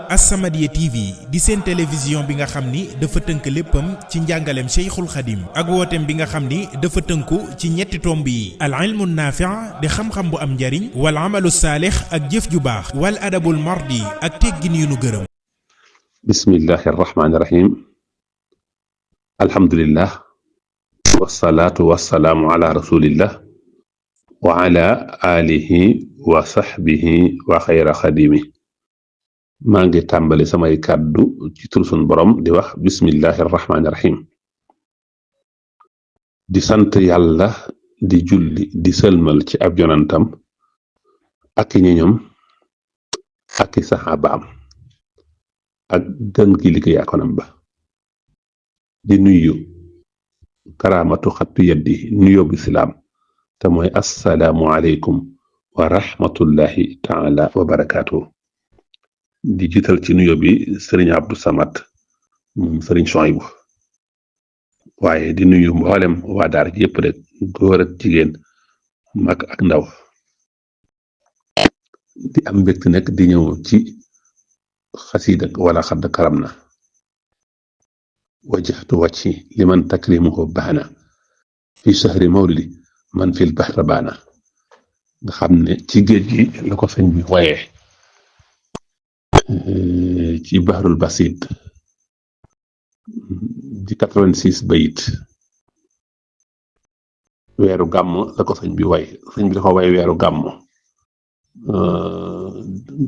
As-Samadiyya TV di seen télévision bi nga xam ni dafa tënk léppam ci njàngaleem Cheikhul Khadim ak wooteem bi nga xam ni dafa tënku ci ñetti tomb yi al ilmu naafi' di xam-xam bu am njariñ wal amalu saalix ak jëf ju baax wal adabul mardi ak teggin yu nu gërëm. bismillahi arrahmani irrahim alhamdulillah wasalaatu wasalaamu ala rasulillah wa ala alihi wa sahbihi wa xayra xadimi. maa ngi tàmbali samay kàddu ci tur sun borom di wax bismillahi arrahmani irrahim di sant yàlla di julli di sëlmal ci ab yonantam ak ñoñom ak saxaabaam ak gën gi liggéey akonam ba di nuyu karaamatu xattu yeddi nuyób islaam te mooy assalaamu aleykum wa rahmatullahi taala wa barakaatu. di jiital ci nuyób bi sëriñ Abdou Samad sëriñ Sohaybu waaye di nuyu mboolem waa daara ji yëpp rek góor ak jigéen mag ak ndaw di am mbégte nekk di ñëw ci xasiida wala xadd karam na wajjahtu wajhi liman takrimuhu baana fi shahri mawlidi man fil bahra baana nga xam ne ci géej gi la ko sëñ bi wayee ci bahrul basit di 86 bayit weeru gàmm la ko sëñ bi way sëñ bi da ko way weeru gàmm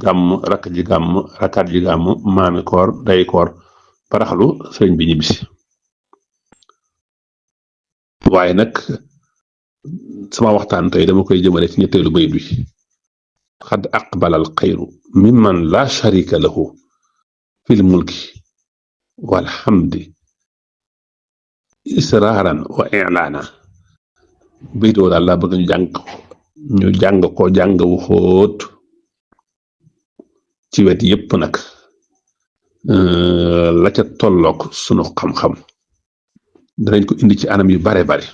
gàmm rakk ji gàmm rakkaat ji gàmm maami koor day koor paraxlu sëriñ bi ñibbisi waaye nag sama waxtaan tey dama koy jëmale ci ñetteelu bayit bi xad aqbala al xayru mimman la sharika lahu fil mulki walhamdi israaran wa i'laana bayit woo daal laa bëgg ñu jàng ko jàng wu xóot ci wet yépp nag la ca tollook sunu xam-xam danañ ko indi ci anam yu bare bare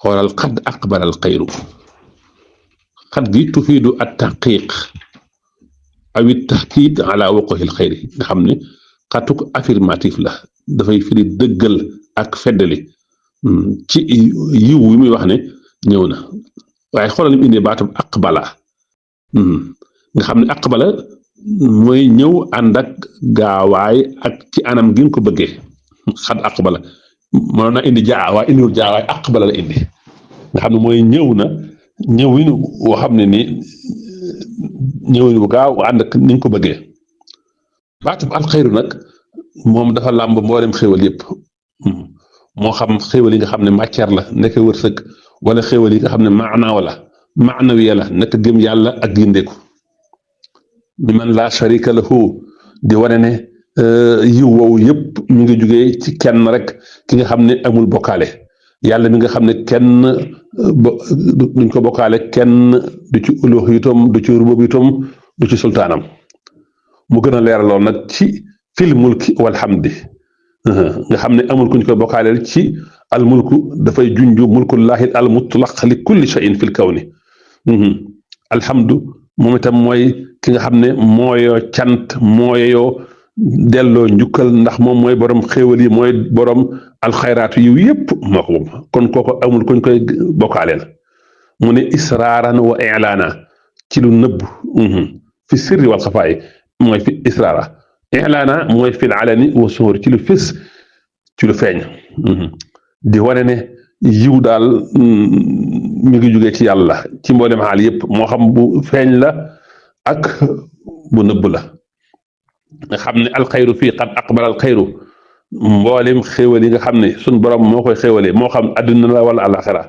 xoolal xad aqbalal xayru xad gi tufiidu at taqiq aw it taxkiid ala wuquhil xayri nga xam ne xatuk affirmatif la dafay firi dëggal ak feddali ci yiw wi muy wax ne ñëw na waaye xoolal li mu indee baatam aqbala nga xam ne aqbala mooy ñëw ànd ak gaawaay ak ci anam gi nga ko bëggee xad aqbala mënoon na indi jaa waaye indiwul jaa waaye aqbala la indi nga xam ne mooy ñëw na ñëwin woo xam ne ni ñëwin bu gaaw ànd ak ni nga ko bëggee baatam alxayru nag moom dafa làmb mboolem xéwal yépp moo xam xéwal yi nga xam ne matière la nekk wërsëg wala xéwal yi nga xam ne maanaa wala maanawiya la nekk gëm yàlla ak gindeeku mi man laa sharika lahu di wane ne yiw woowu yëpp mi ngi jugee ci kenn rek ki nga xam ne amul bokkaale yàlla mi nga xam ne kenn duñ ko bokkaale kenn du ci uluhiyatam du ci rububiyatam du ci sultaanam mu gën a leeraloon nag ci fil mulki walhamdi nga xam ne amul kuñ koy bokkaaleel ci al mulku dafay junju mulkullahi al mutlaq li kulli shay'in fil kawni alhamdu moom itam mooy ki nga xam ne mooyoo cant mooyoo delloo njukkal ndax moom mooy borom xéewal yi mooy borom alxayraatu yi yépp moo ko moom kon kooko amul kuñ koy bokkaaleel mu ne israaran wa i'laana ci lu nëbb fi sirri wal xafaay mooy fi israara i'laana mooy fil alani wa suhur ci lu fés ci lu feeñ di wane ne yiw daal mi ngi jógee ci yàlla ci mboolem xaal yépp moo xam bu feeñ la ak bu nëbb la nga xam ne alxayru fii qad aqbala alxayru mboolem xéwal yi nga xam ne suñ borom moo koy xéwalee moo xam adduna la wala alaxara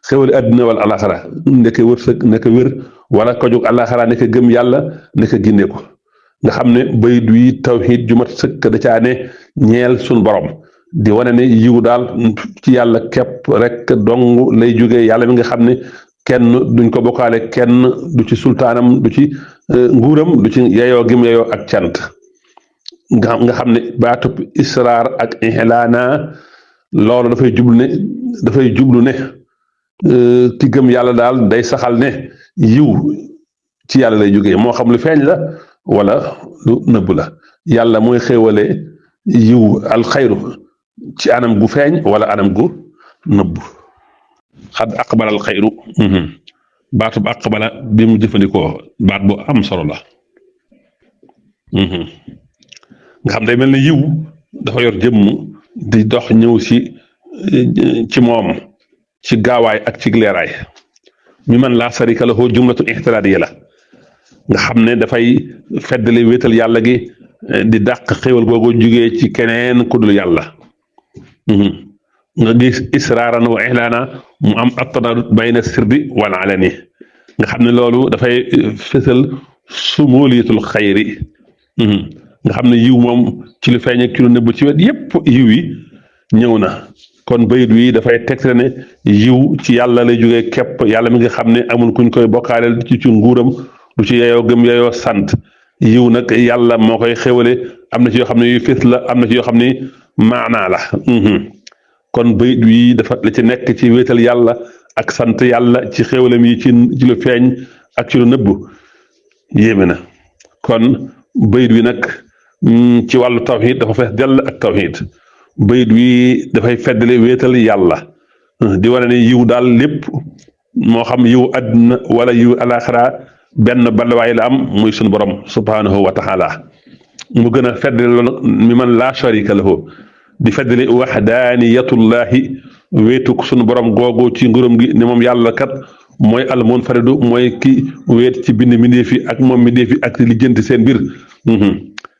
xéwali adduna wala alaxara nekk wërsëg nekk wér wala ko jóg alaxara nekk gëm yàlla nekk gindeeku nga xam ne bayit wi tawxiid ju mat sëkk da caa ne ñeel suñ borom di wane ne yiw daal ci yàlla képp rek dong lay jógee yàlla mi nga xam ne kenn duñ ko bokkaale kenn du ci sultaanam du ci nguuram du ci yeyoo gim yeyoo ak cant nga xam ne baatub israar ak ihlaana loolu dafay jublu ne ki gëm yàlla daal day saxal ne yiw ci yàlla lay jógee moo xam lu feeñ la wala lu nëbb la yàlla mooy xéewale yiw alxayru ci anam gu feeñ wala anam gu nëbb xad aqbala alxayru baatu bu aqbala bi mu jëfandikoo baat bu am solo la nga xam day mel ne yiw dafa yor jëmm di dox ñëw ci moom ci gaawaay ak ci leeraay mi man laa sarika lahu jumlatun ixtiraadiya la nga xam ne dafay feddali wéetal yàlla gi di dàq xéwal googu jugee ci keneen ku dul yàlla nga gis israaran wa ihlaana mu am at-tanaadut bayna sirri wal alani nga xam ne loolu dafay fësal sumuliyatul xayri nga xam ne yiw moom ci lu feeñ ak ci lu nëbb ci wet yépp yiw yi ñëw na kon bayit wi dafay tegte ne yiw ci yàlla lay jógee képp yàlla mi nga xam ne amul kuñ koy bokkaaleel ci nguuram du ci yeyoo gëm yeyoo sant yiw nag yàlla moo koy xéwale am na ci yoo xam ne yu fés la am na ci yoo xam ne maanaa la kon bayit wi dafa la ci nekk ci wéetal yàlla ak sant yàlla ci xéwalam yi ci lu feeñ ak ci lu nëbb yéeme na kon bayit wi nag ci wàllu tawhid dafa fees dell ak tawhid bayit wi dafay feddali wéetal yàlla di wane ne yiw daal lépp moo xam yiw àdduna wala yiw alaxira benn balwaay la am muy sunu borom subhanahu wa taala mu gën a feddali loolu mi man laa sharika lahu di feddali waxdaaniyatullahi wéetuk sunu borom googu ci nguuram gi ne moom yàlla kat mooy almunfaridu mooy ki wéet ci bind mbindeef yi ak moom mbindeef yi ak lijjanti seen mbir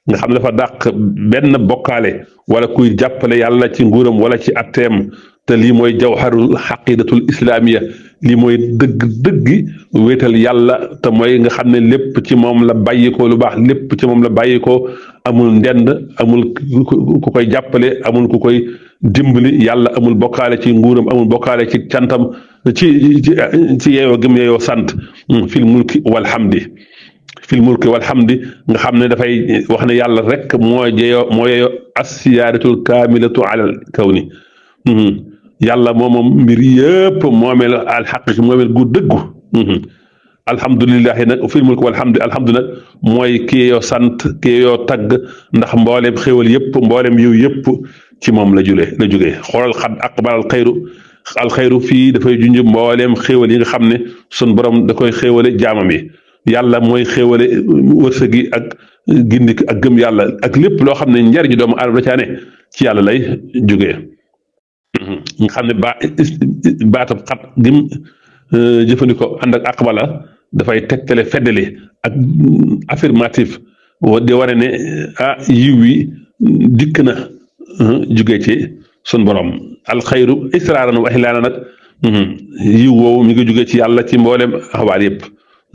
nga xam ne dafa dàq benn bokkaale wala kuy jàppale yàlla ci nguuram wala ci atteem te lii mooy jawharul xaqidatul islamiya lii mooy dëgg-dëggi wéetal yàlla te mooy nga xam ne lépp ci moom la bàyyikoo lu baax lépp ci moom la bàyyikoo amul ndend amul ku koy jàppale amul ku koy dimbali yàlla amul bokkaale ci nguuram amul bokkaale ci cantam ci yeeyoo gëm yeeyoo sant fil mulki walhamdi nga xam ne dafay wax ne yàlla rek moo yeeyoo as-siyaadatul kaamilatu alal kawni yàlla moom mbir yëpp moomeel alxaqiqi moomeel gu dëggu alhamdulilahi nag fil mulki walhamdi alhamdu nag mooy kii yoo sant kii yoo tagg ndax mboolem xéwal yëpp mboolem yiw yëpp ci moom la jógee xoolal xad aqbal alxayru fii dafay junj mboolem xéwal yi nga xam ne sun borom da koy xéwale jaamam yi yàlla mooy xéwale wërsëg yi ak gindi ak gëm yàlla ak lépp loo xam ne njariñu doomu aadama da caa ne ci yàlla lay jógee nga xam ne baatab xat gim jëfandikoo ànd ak aqbala dafay tegtale feddali ak affirmatif di wane ne yiw wi dikk na jógee ci sun borom alxayru israaran wa ihlaana nag yiw woowu mi ngi jógee ci yàlla ci mboolem xabaar yëpp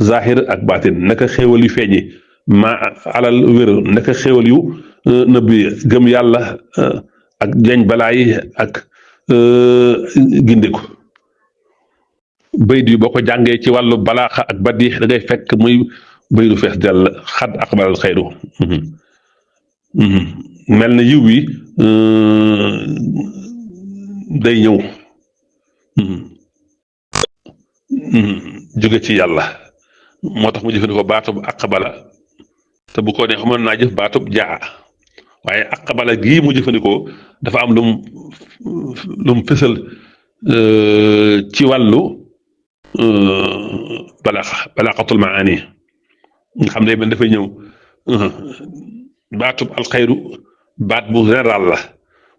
zahir ak baatin naka xéewal yu feeñi ma alal wér naka xéewal yu nëbbi gëm yàlla ak jeñ balaa yi ak gindiku bayit yi boo ko jàngee ci wàllu balaaxa ak badi da ngay fekk muy baydu fees dell xad aqbalal xayru mel na yiw wi day ñëw jóge ci yàlla moo tax mu jëfandikoo baatub aqbala te bu ko neex mën naa jëf baatub jaa waaye aqbala gii mu jëfandikoo dafa am lum fësal ci wàllu balaaxatul maani nga xam ne man dafay ñëw baatub alxayru baat bu général la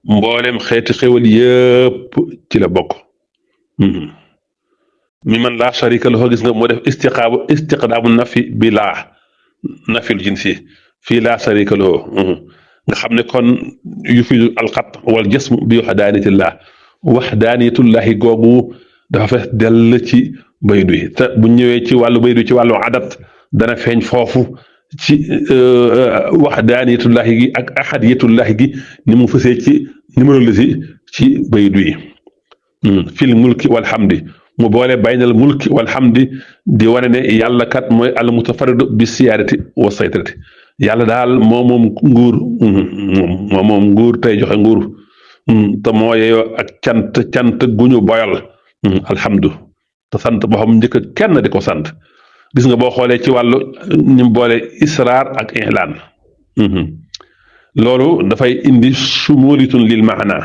mboolem xeeti xéwal yëpp ci la bokk mi man laa sharika lahu gis nga moo def istiqdaamu nafi bi laa nafil jinsi fii laa sharika lahu nga xam ne kon yufidu alxat wal jasmu bi waxdaaniyatullahi googu dafa fees dell ci baydu yi te bu ñëwee ci wàllu baydu ci wàllu adat dana feeñ foofu ci waxdaaniyatullahi gi ak ahadiyatullahi gi ni mu fësee ci numéro la ci baydu yi fil mulki walhamdi mu boole baynal mulki walhamdi di wane ne yàlla kat mooy al mutafaridu bi siyaadati wa saytarati yàlla daal moom nguur tey joxe nguur te moo yeyoo ak cant gu ñu boyal alhamdu te sant boo xam njëkk kenn di ko sant gis nga boo xoolee ci wàllu ñu boole israar ak i'laan loolu dafay indi sumulitun lil maana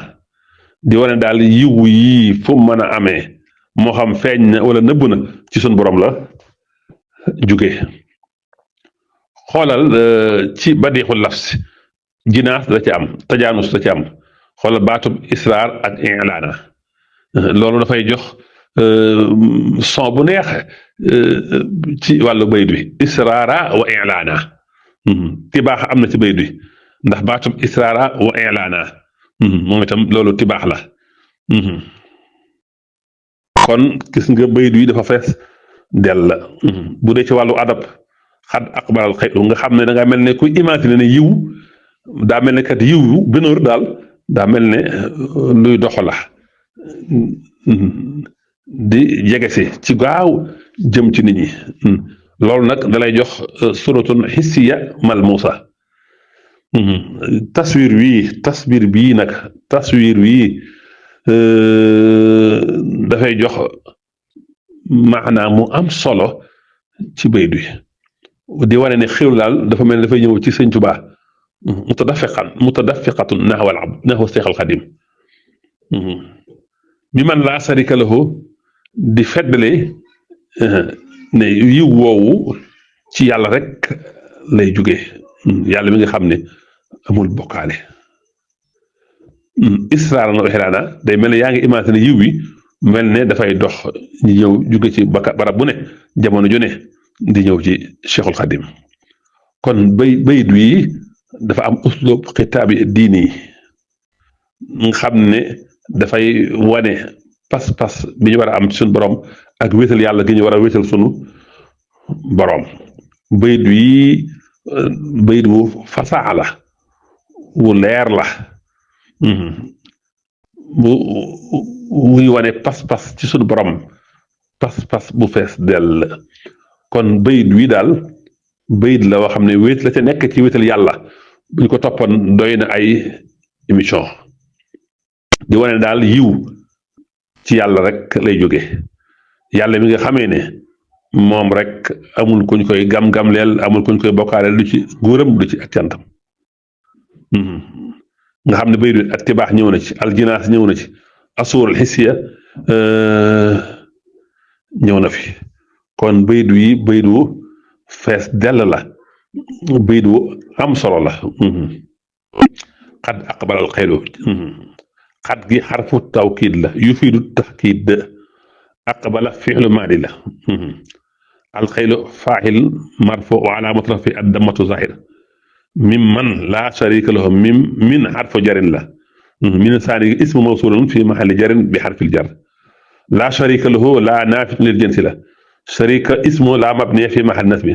di wane daal yiw yii fu mën a amee moo xam feeñ na wala nëbb na ci suñ borom la jóge xoolal ci badixul lafs jinaas da ci am tajaanus da ci am xoolal baatub israar ak i'laana loolu dafay jox son bu neex ci wàllu bayt bi israara wa i'laana tibaax am na ci bayt bi ndax baatub israara wa i'laana moom itam loolu tibaax la kon gis nga bayt bi dafa fees dell bu dee ci wàllu adab xad aqbalal xayru nga xam ne da nga mel ne kuy imaginer ne yiw daa mel ne kat yiw benóor daal daa mel ne luy dox la di jege si ci gaaw jëm ci nit ñi loolu nag dalay jox suratun hissiya malmuusa taswir bii nag taswir wii dafay jox maanaam mu am solo ci bayt bi di wane ne xéwlu daal dafa mel ne dafay ñëw ci sëñ Tuubaa mutadafiqatun naxwal abd naxwa Seexul Xadim bi man laa sarika lahu di feddale ne yiw woowu ci yàlla rek lay jóge yàlla mi nga xam ne amul bokkaale israaran wa ihraana day mel ne yaa ngi imaginer yiw wi mel ne dafay dox ñu ñëw jóge ci barab bu ne jamono ju ne di ñëw ci Cheikhul Khadim kon bayit wi dafa am uslub xitaabi diini nga xam ne dafay wane pas-pas bi ñu war a am suñu borom ak wéetal yàlla gi ñu war a wéetal sunu borom bayit wi bayit wu fasaa la wu leer la wuy wane pas-pas ci suñu borom pas-pas bu fees dell kon bayit wi daal bayit la woo xam ne wéet la ca nekk ci wéetal yàlla bu ñu ko toppoon doy na ay émission di wane daal yiw ci yàlla rek lay jóge yàlla mi nga xamee ne moom rek amul kuñ koy gam-gamleel amul kuñ koy bokkaaleel du ci nguuram du ci ak cantam nga xam ne bayit wi ak tibaax ñëw na ci aljinaas ñëw na ci asuurul xisiya ñëw na fi kon bayit wi bayit wu fees dell la bayit wu am solo la xad aqbalal xayru xad gi xarfu tawkiid la yufiidu taxkiid aqbala fi'lu maadi la alxaylu faaxil marfu wa alaamatu rafi addamatu zahir mimman laa sharika lahu min xarfu jarin la min saani ismu mawsulun fi maxalli jarin bi xarfil jar laa sharika lahu laa naafit lil jinsi la sharika ismu laa mabniya fi maxalli nasbi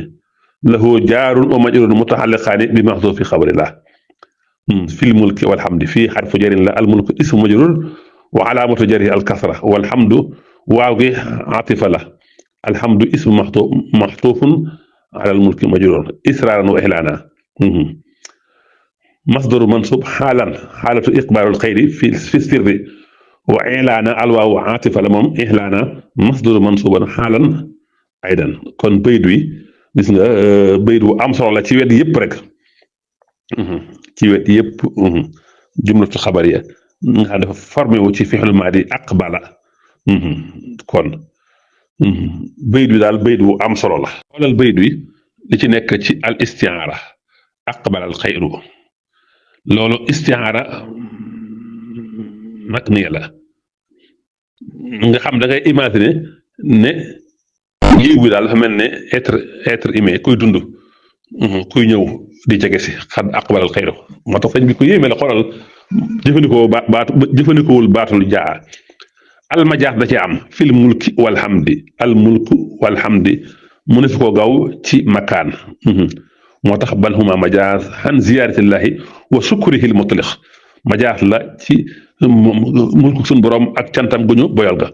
lahu jaarun wa majrurun mutaalliqaani bi maxzuufi xabri la fil mulki walhamdi fii xarfu jarin la almulku ismu majrur wa alaamatu jarihi alkasra walhamdu waaw gi atifa la alhamdu ismu maxtuufun ala almulki majrur israaran wa ihlaana masdaru mansub xaalatu iqbaalul xayri fi sirri wa ilaana alwaawu atifa la moom ihlaana masdaru mansuban xaalan aydan kon bayit wi gis nga bayit wu am solo la ci wet yëpp rek ci wet yëpp jumlatu xabariya nga xam dafa formé wu ci fi'l maadi aqbala kon bayit wi daal bayit wu am solo la xoolal bayit wi li ci nekk ci al istiaara aqbala al xayru loolu istiaara nag nii la nga xam da ngay imaginer ne yiw bi daal dafa mel ne être humain kuy dund kuy ñëw di jege si xad aqbalal xayru moo tax sëñ bi ko yéeme la xoolal jëfandikoowul baatul jaa almajaas da ci am fil mulki walhamdi al mulku walhamdi mu ne fi ko gaw ci makaan moo tax bal huma majaas xan ziyaaratillahi wa sukrihi l mutlix majaas la ci mulku suñ borom ak cantam gu ñu boyal ga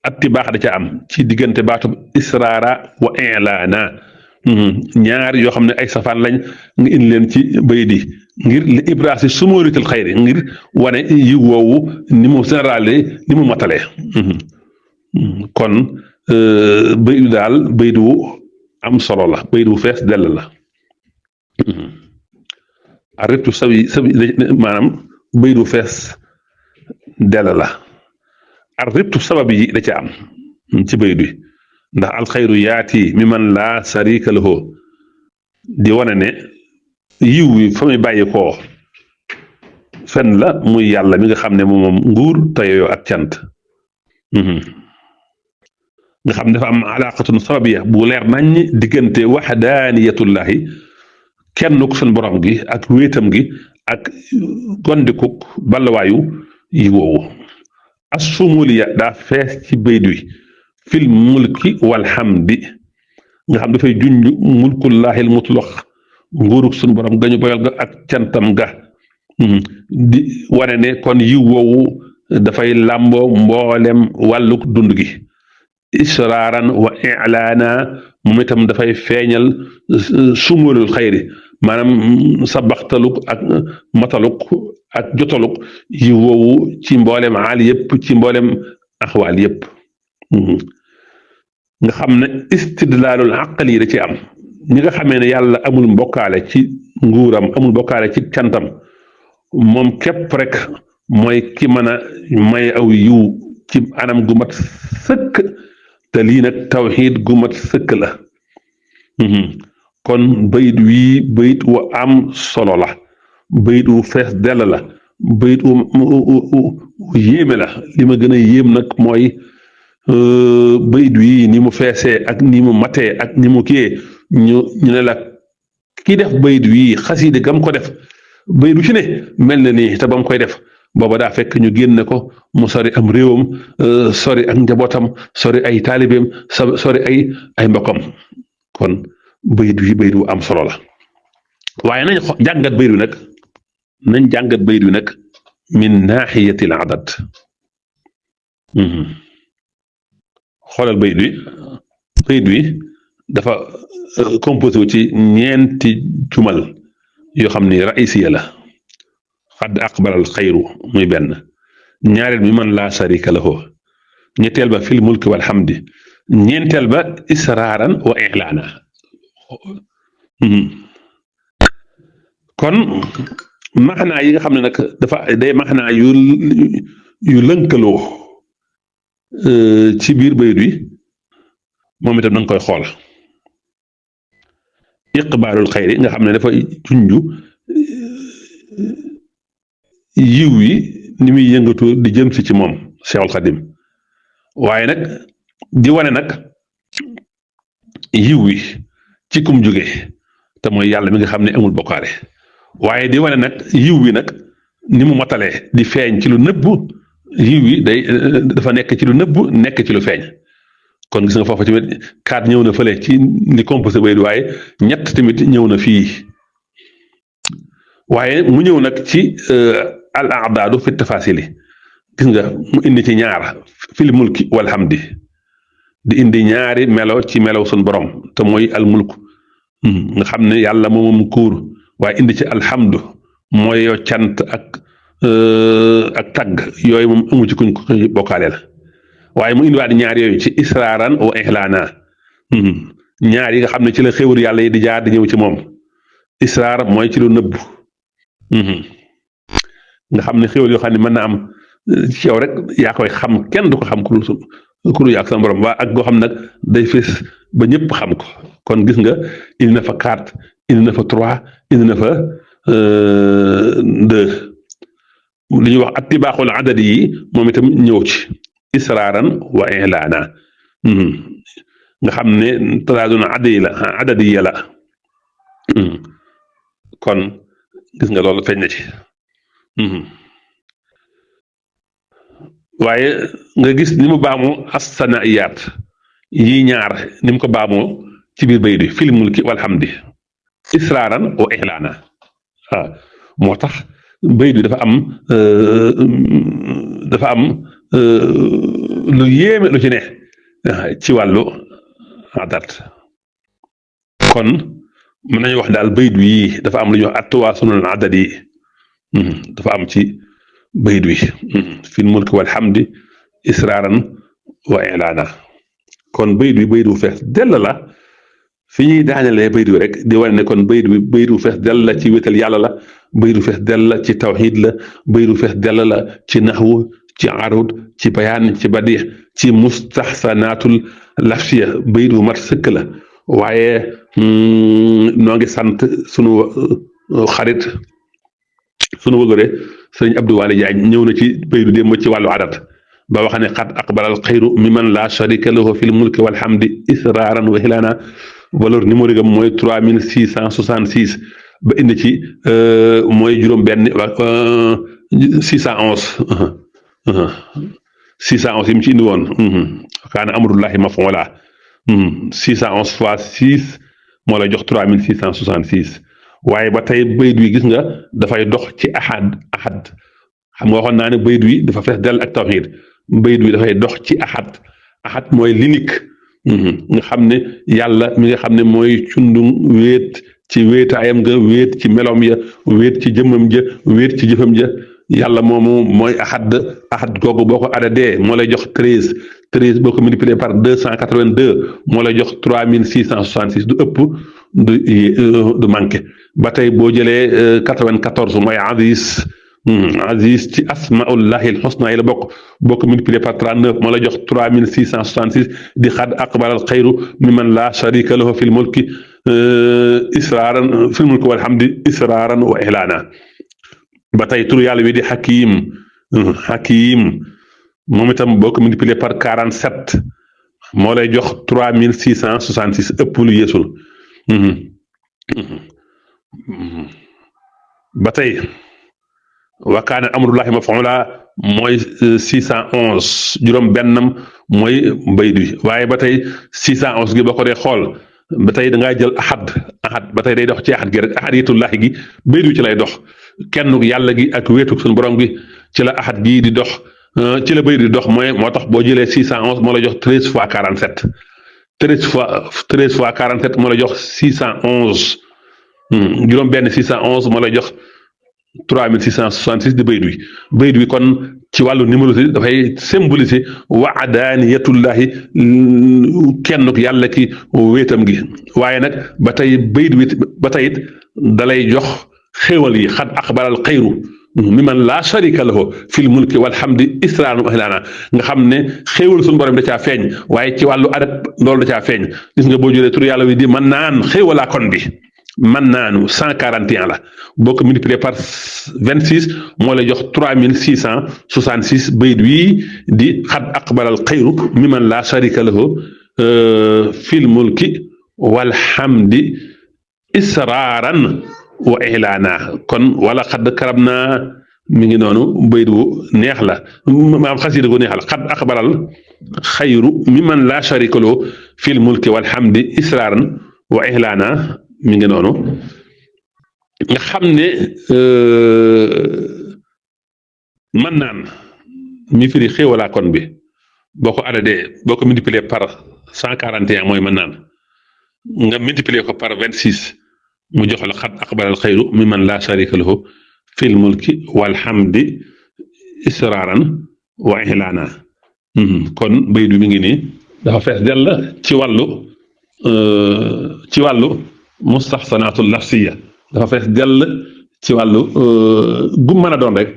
attibaax da ca am ci diggante baatub israara wa ilaana ñaar yoo xam ne ay safaan lañ nga indi leen ci bay di ngir li ibrasi sumorital xayri ngir wane yi woowu ni mu générale ni mu matalee kon baydu daal baydu am solo la bayit wu fees dell la aribtu sabi maanaam bayit wu fees dell la aribtu sabab yi da ca am ci bayit wi ndax alxayru yaati mi man laa sarika lahu di wane ne yiw wi fa muy bàyyi koo fen la muy yàlla mi nga xam ne moom nguur te yooyu ak cant nga xam ne dafa am alaqatun sababiya bu leer nañ diggante waxdaaniyatullahi kenn ku seen borom gi ak wéetam gi ak gondikuk balluwaayu yi woowu assumuliya daa fees ci bayt wi fil mulki walhamdi nga xam dafay junj mulkullahi al mutlaq nguurug sunu borom gañu boyal ga ak cantam ga di wane ne kon yiw woowu dafay làmboo mboolem wàlluk dund gi israaran wa ilaana moom itam dafay feeñal sumulul xayri maanaam sabaxtaluk ak mataluk ak jotaluk yiw woowu ci mboolem aal yëpp ci mboolem axwaal yëpp nga xam ne istidlaalul aqli yi da ci am ñi nga xamee ne yàlla amul mbokkaale ci nguuram amul mbokkaale ci cantam moom képp rek mooy ki mën a may aw yiw ci anam gu mat sëkk te lii nag tawxiid gu mat sëkk la kon bayit wii bayit wu am solo la bayit wu fees dell la bayit wu yéeme la li ma gën a yéem nag mooy bayit wii ni mu feesee ak ni mu matee ak ni mu kiyee ñu ne la ki def bayit wii xasiide gam ko def bayit wu ci ne mel na nii te ba mu koy def booba daa fekk ñu génne ko mu sori am réewam sori ak njabootam sori ay taalibeem sori ay mbokkam kon bayit wu am solo la waaye nañ jàngat bayit wi nag min naaxiyati al adad xoolal bayit wi dafa composé wu ci ñeenti jumal yoo xam ni raisiya la xadd aqbalal xayru muy benn ñaareel mi man laa sharika lahu ñetteel ba fil mulki walhamdi ñeenteel ba israaran wa ilaana kon maxnaa yi nga xam ne nag dafa day maxnaa yu lënkaloo ci biir bayit wi moom itam na nga koy xool iqbaalul xayri nga xam ne dafa junju yiw yi ni muy yëngatu di jëm si ci moom Seexul Xadim waaye nag di wane nag yiw wi ci kum jóge te mooy yàlla mi nga xam ne amul bokkaale waaye di wane nag yiw wi nag ni mu matalee di feeñ ci lu nëbbu yiw wi dafa nekk ci lu nëbbu nekk ci lu feeñ kon gis nga foofu tamit kaat ñëw na fële ci ni composé bay waaye ñett tamit ñëw na fii waaye mu ñëw nag ci al aadaadu fi tafasili gis nga mu indi ci ñaar fil mulki walhamdi di indi ñaari melo ci melow sun borom te mooy al mulk nga xam ne yàlla moom kuur waaye indi ci alhamdu mooy yow cant ak tagg yooyu moom amu ci kuñ ko bokkaale la waaye mu indiwaat ñaar yooyu ci israaran wa ihlaana ñaar yi nga xam ne ci la xéwal yàlla yi di jaar di ñëw ci moom israar mooy ci lu nëbb nga xam ne xéwal yoo xam ne mën na am ci yow rek yaa koy xam kenn du ko xam ku dul yàgg sama borom waa ak goo xam nag day fees ba ñëpp xam ko kon gis nga indi na fa 4 indi na fa 3 indi na fa 2 li ñuy wax attibaaxul adadi yi moom itam ñëw ci israaran wa ilaana nga xam ne taraaduna adadiya la kon gis nga loolu feeñ na ci waaye nga gis ni mu baamoo assanaiyaat yi ñaar ni mu ko baamoo ci biir bayit bi fil mulki walhamdi israaran wa ilaana waaw moo tax bayit bi dafa am lu yéeme lu ci ne ci wàllu adat kon mën nañu wax daal bayit wi dafa am lu ñuy wax attawaasunul adad yi dafa am ci bayit wi fil mulki walhamdi israaran wa ilaana kon bayit wi bayit wu fees dell la fi ñuy daanelee bayit wi rek di wane ne kon bayit wi fees dell la ci wétal yàlla la bayit wi fees dell la ci tawxiid la bayit wi fees dell la ci naxwu ci arud ci bayaan ci badix ci mustaxsanaatul lafsiya bayit wu mat sëkk la waaye noo ngi sant sunu xarit sunu wëgëre sëriñ Abdou Waly Diagne ñëw na ci baydu démb ci wàllu adat ba wax ne xat aqbalal xayru miman la sharika lahu fil mulki walhamdi israaran wa hilaana valeur numéro gam mooy 3666 ba indi ci mooy juróom benn 611 611 yi mu ci indi woon kaana amrullahi maf'uula 611 fois 6 moo lay jox 3666 waaye ba tey bayit wi gis nga dafay dox ci ahad xam nga waxoon naa ne bayit wi dafa fees dell ak tawxiid bayit wi dafay dox ci ahad mooy l'unique nga xam ne yàlla mi nga xam ne mooy cundum wéet ci wéetaayam nga wéet ci melom ya wéet ci jëmmam ja wéet ci jëfam ja yàlla moomu mooy ahad googu boo ko adadee moo lay jox 13 boo ko multiplié par 282 moo lay jox 3666 du ëpp du manqué ba tey boo jëlee 94 mooy Aziz ci asmaullahi alxusna yi la bokk boo ko multiplié par 39 moo lay jox 3666 di xad aqbalal xayru mimman la sharika lahu fil mulki israaran fil mulki walhamdi israaran wa ihlaana ba tey tur yàlla wi di Hakim moom itam boo ko multiplié par 47 moo lay jox 3666 ëpp lu yeesul ba tey wa kaana amrullahi maf'uula mooy 611 juróom bennam mooy bayit wi waaye ba tey 611 gi boo ko dee xool ba tey da ngaa jël ahad ba tey day dox ci ahad gi rek ahadiyatullahi gi bayit wi ci lay dox kenn yàlla gi ak wéetu suñu borom gi ci la ahad gii di dox ci la bayit di dox mooy moo tax boo jëlee 611 moo lay jox 13 fois 47 13 fois 47 moo lay jox 611 juróom benn 611 moo lay jox 3666 di bayit wi kon ci wàllu numérologie dafay symboliser wa'daaniyatullahi kenn yàlla ki wéetam gi waaye nag ba tey bayit wi ba tey it dalay jox xéewal yi xad aqbalal xayru mimman laa sharika lahu fil mulki walhamdi israaran wa ihlaana nga xam ne xéewal suñu borom da caa feeñ waaye ci wàllu adat loolu da caa feeñ gis nga boo jëlee tur yàlla wi di mën naan xéewalaa kon bi mën naanu 141 la boo ko multiplié par 26 moo lay jox 3666 bayit wii di xad aqbalal xayru mimman laa sharika lahu fil mulki walhamdi israaran wa ihlaana kon wala xad karab naa mi ngi noonu bayit wu neex la maam xasida gu neex la xad aqbalal xayru mimman laa sharika lahu fil mulki walhamdi israaran wa ihlaana mi ngi noonu nga xam ne mën naan mi firi xéewalaa kon bi boo ko adadee boo ko multiplier par 141 mooy mën naan nga multiplier ko par 26 mu jox la xat aqbalal xayru mimman laa sharika lahu fil mulki walhamdi israaran wa ihlaana kon baydu mi ngi nii dafa fees dell ci wàllu mustaxsanaatul lafsiya dafa fees dell ci wàllu gu mën a doon rek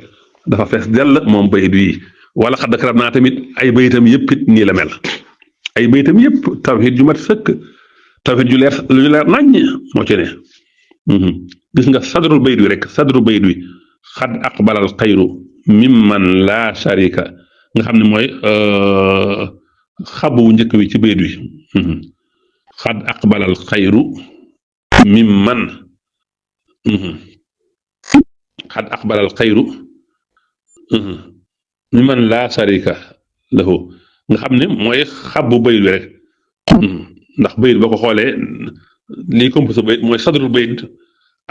dafa fees dell moom bayit yi wala xadd karab naa tamit ay bayitam yëpp it nii la mel ay bayitam yëpp tawxiid ju mat sëkk tawxiid ju leer naññ moo ci ne gis nga sadrul bayit wi rek sadru bayit wi xad aqbalal xayru mimman laa sharika nga xam ne mooy xabu njëkk wi ci bayit wi xad aqbalal xayru mimman xad aqbalal xayru mimman laa sharika lahu nga xam ne mooy xabu bayit wi rek ndax bayit boo ko xoolee lii composé bayit mooy sadrul bayit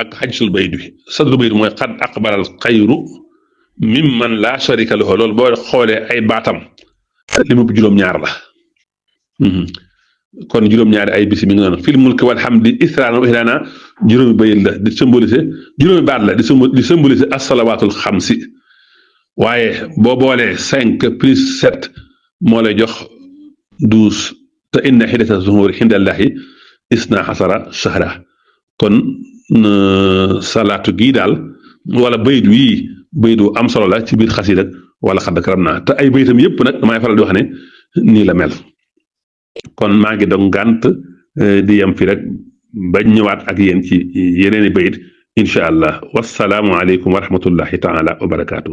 ak xajsul bayit wi sadrul bayit mooy xad aqbalal xayru mimman laa sharika lahu loolu boo xoolee ay baatam li mu juróom-ñaar la kon juróom-ñaari ay bisi mi ngi noonu fil mulki walhamdi israaran wa ihlaana juróomi bayit la di symboliser juróomi baat la di symboliser assalawaatul xamsi waaye boo boolee 5 plus 7 moo lay jox 12 te inna xiddata zuhuri indallahi 12 shahra kon salaatu gii daal wala bayit wii bayit wu am solo la ci biir xasida wala xadd karam naa te ay bayitam yëpp nag damay faral di wax ne nii la mel kon maa ngi doon gànt di yem fi rek ba ñëwaat ak yéen ci yeneeni bayit incha allah wasalaamu aleykum wa rahmatullahi taala wa barakaatu.